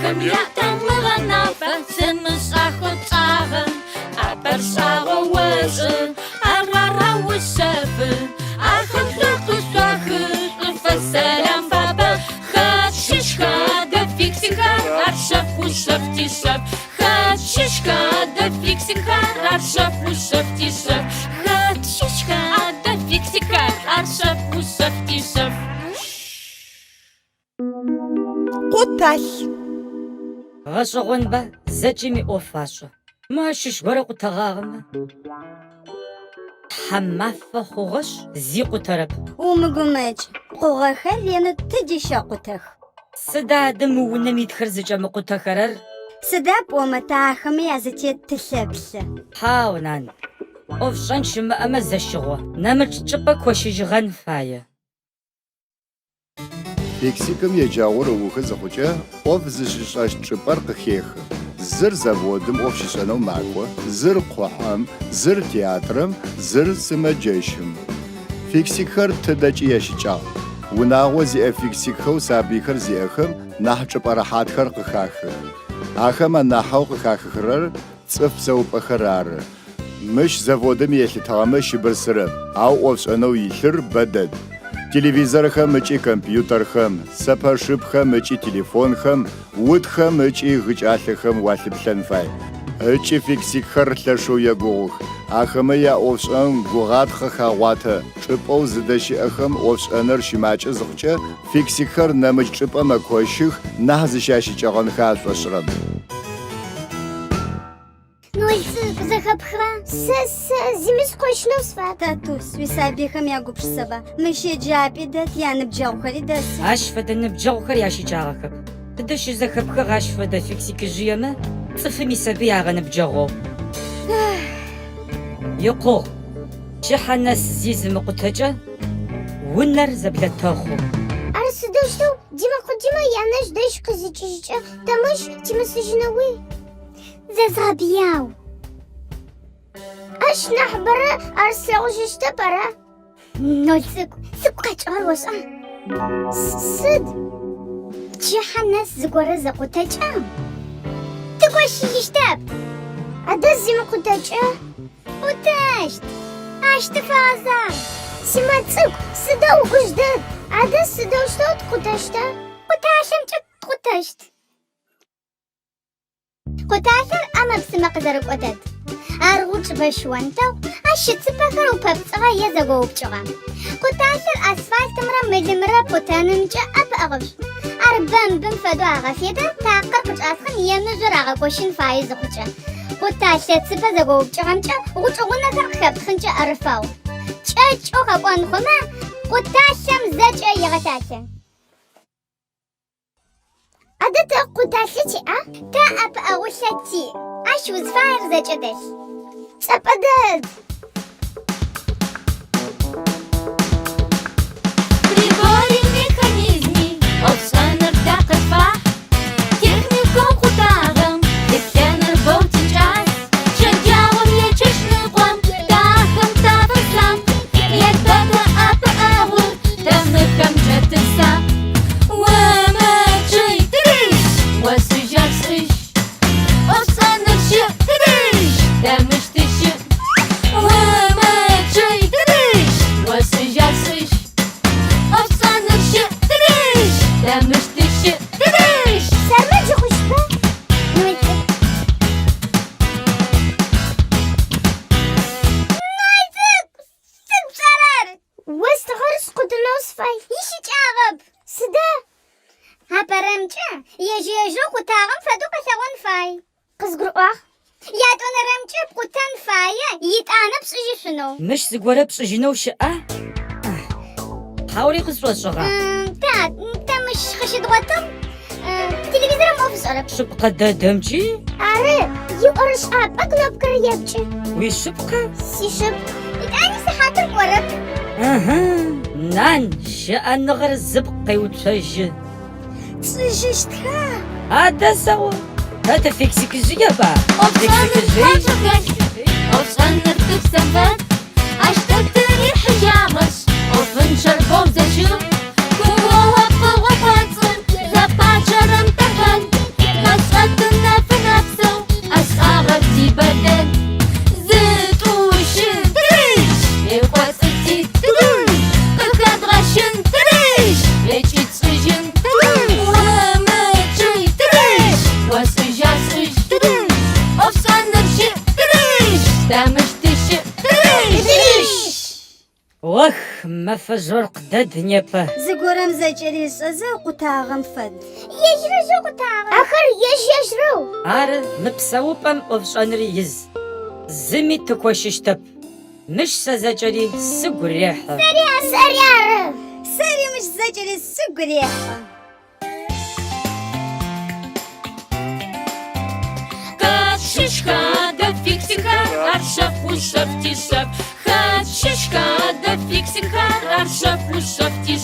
Ахэм ятамыгъэ нафэ, сымышӏахэу пшӏагъэ. ӏапэр шӏагъоу ошӏы, ар араушъэфы. Ахэм шӏу къышъуахы, шӏуфэс сэлам фабэ. Хэт щыщха адэ фиксикхэр, ар шъэф ушъэф тишъэф. Хэт щыщха адэ фиксикхэр, ар шъэф ушъэф тишъэф. Хэт щыщха адэ фиксикхэр, ар шъэф ушъэф тишъэф. Къуталъ. Гъэшӏэгъонба, зэкӏэми ӏоф ашӏэ. Мо ащыщ горэ къутэгъагъэмэ? Тхьамафэ хъугъэшъ, зи къутэрэп. Умыгумэкӏ, пкъыгъохэр ренэу тыди щэкъутэх. Сыда адэ мы унэм итхэр зыкӏэмыкъутэхэрэр? Сыда пӏомэ тэ ахэмэ язытет тылъэплъэ. Хьау, нан. ӏофшӏэн щымыӏэмэ зэщыгъо. Нэмыкӏ чӏыпӏэ кощыжьыгъэн фае. Фиксикым еджэгъур ыухы зыхъукӏэ, ӏоф зыщишӏэщт чӏыпӏэр къыхехы. Зыр заводым ӏоф щишӏэнэу макӏо, зыр къухьэм, зыр театрэм, зыр сымэджэщым. Фиксикхэр тыдэкӏи ящыкӏагъ. Унагъо зиӏэ фиксикхэу сабыйхэр зиӏэхэм нахь чӏыпӏэ рэхьатхэр къыхахых. Ахэм анахьэу къыхахыхэрэр цӏыф псэупӏэхэр ары. Мыщ заводым елъытыгъэмэ щыбырсырэп, ау ӏофшӏэнэу илъыр бэ дэд. Телевизорхэм ыкӏи компьютерхэм, сэпэ-шыпхэм ыкӏи телефонхэм, утхэм ыкӏи гыкӏалъэхэм уалъыплъэн фай. Ыкӏи фиксикхэр лъэшэу егугъух. Ахэмэ яӏофшӏэн гугъатхъэ хагъуатэ. Чӏыпӏэу зыдэщыӏэхэм ӏофшӏэныр щымакӏэ зыхъукӏэ, фиксикхэр нэмыкӏ чӏыпӏэ мэкощых, нахь зыщящыкӏэгъэнхэ ашӏошӏырэм. Ноль цӏыкӏу, зэхэпхыгъа? Сэ, сэ, зыми сыкощынэу сыфаеп. Татус, уисабыйхэм ягупшысэба. Мыщ еджапӏи дэт, яныбджэгъухэри дэсых. Ащ фэдэ ныбджэгъухэр ящыкӏагъэхэп. Тыдэ щызэхэпхыгъ ащ фэдэ фиксикыжъыемэ цӏыфым исабый агъэныбджэгъоу? Икъугъ. Пчыхьэ нэс зи зымыкъутэкӏэ, унэр зэблэтэхъу. Ар сыдэущтэу Димэ Къудимэ янэжъ дэжь къызикӏыжькӏэ, тэ мыщ тимысыжьынэуи? Зэ згъэбыяу. Ащ нахьыбэрэ ар слъэгъужьыщтэп, ара? Ноль цӏыкӏу, сыгу къэкӏыгъэр ошӏа? Сыд? Пчыхьэ нэс зыгорэ зыкъутэкӏэ, тыкощыжьыщтэп. Адэ зимыкъутэкӏэ? Къутэщт. Ащ тыфэгъэзагъ. Симэ цӏыкӏу, сыдэу угужъ дэд. Адэ сыдэущтэу ткъутэщта? Къуталъэмкӏэ ткъутэщт. Къуталъэр ӏэмэ-псымэ къызэрыкӏо дэд. Ар гъучӏ бэщ онтэгъу, ащ ыцыпэхэр упэпцӏыгъэ е зэгоупкӏыгъэ. Къуталъэр асфальтымрэ мылымрэ пкъутэнымкӏэ ӏэпыӏэгъушӏу. Ар бэмбым фэдэу агъэфедэ, такъыр къычӏатхъын е мыжъор агъэкощын фае зыхъукӏэ. Къуталъэ цыпэ зэгоупкӏыгъэмкӏэ гъучӏ гъунэхэр къыхэптхъынкӏэ ӏэрыфэгъу. Кӏэкӏэу къэпӏон хъумэ, къуталъэм зэкӏэ егъэлъалъэ. Адэ тэ къуталъэ тиӏа? Тэ ӏэпыӏэгъулъэ тиӏ. Ащ узфаер зэкӏэ дэлъ. Лъэпӏэ дэд. Прибори, механизми, ӏофшӏэныр тэ къытфахь. Техникэу къутагъэм лъыплъэныр боу тикӏас. Щэджагъом е чэщныкъом тэ ахэм тафэсакъ. Елбэты ӏэпыӏэгъур тэ мыхэмкӏэ тысакъ. Умычъый, тырыщ, осыжь ар шӏыжь. ӏофшӏэныр щыӏ, тырыщ, тэ мыщ тыщыӏ. Умычъый, тырыщ, осыжь ар шӏыжь. ӏофшӏэныр щыӏ, тырыщ, тэ мыщ тыщыӏ, тырыщ. Сэрмэ джы хъущтба? Ноль цӏыкӏу. Ноль цӏыкӏу, сыд пшӏэрэр? Остыгъэр скъутэнэу сыфай. Ищыкӏагъэп. Сыда? Апэрэмкӏэ, ежь-ежьэу къутагъэм фэдэу къэлъэгъон фай. Къызгурыӏуагъ. Ятӏонэрэмкӏэ пкъутэн фае, итӏанэ пшӏыжьышъунэу. Мыщ зыгорэ пшӏыжьынэу щыӏа? Хьаури къысшӏошӏыгъа? Тат, тэ мыщ къыщыдгъотыгъ. Телевизорым ӏоф ышӏэрэп. Шъыпкъэ дэдэмкӏи? Ары, иӏорышӏапӏэ кнопкэр епкӏы. Уишъыпкъа? Сишъыпкъ. Итӏани сыхьатыр кӏорэп. Ыхьы, нан, щыӏэныгъэр зыпкъ къеуцожьы. Тшӏыжьыщтха? Адэ сэӏо, тэ тыфиксикыжъыеба? ӏофшӏэныр Фиксикыжъый. кӏуачӏэ хэлъ, ӏофшӏэныр тыпсэм фэд. Ащ тэ тырихьыжьагъэшъ, ӏофынчъэр боу зэщыгъ. Куоу пкъыгъо кӏоцӏыр зэпачъэрэм тэ фэд. Мэфэ жъоркъ дэд непэ. Зыгорэм зэкӏэри ышӏэзэ ыкъутагъэм фэд. Ежьрыжьэу къутагъэ. Ахэр ежь-ежьрэу. Ары, мы псэупӏэм ӏофшӏэныр из. Зыми тыкощыщтэп. Мыщ сэ зэкӏэри сыгу рехьы. Сэри ары. Сэри мыщ зэкӏэри сыгу рехьы. Хэт щыщха адэ фиксикхэр, ар шъэф ушъэф тишъэф. Хэт щыщха адэ фиксикхэр, ар шъэф ушъэф тишъэф.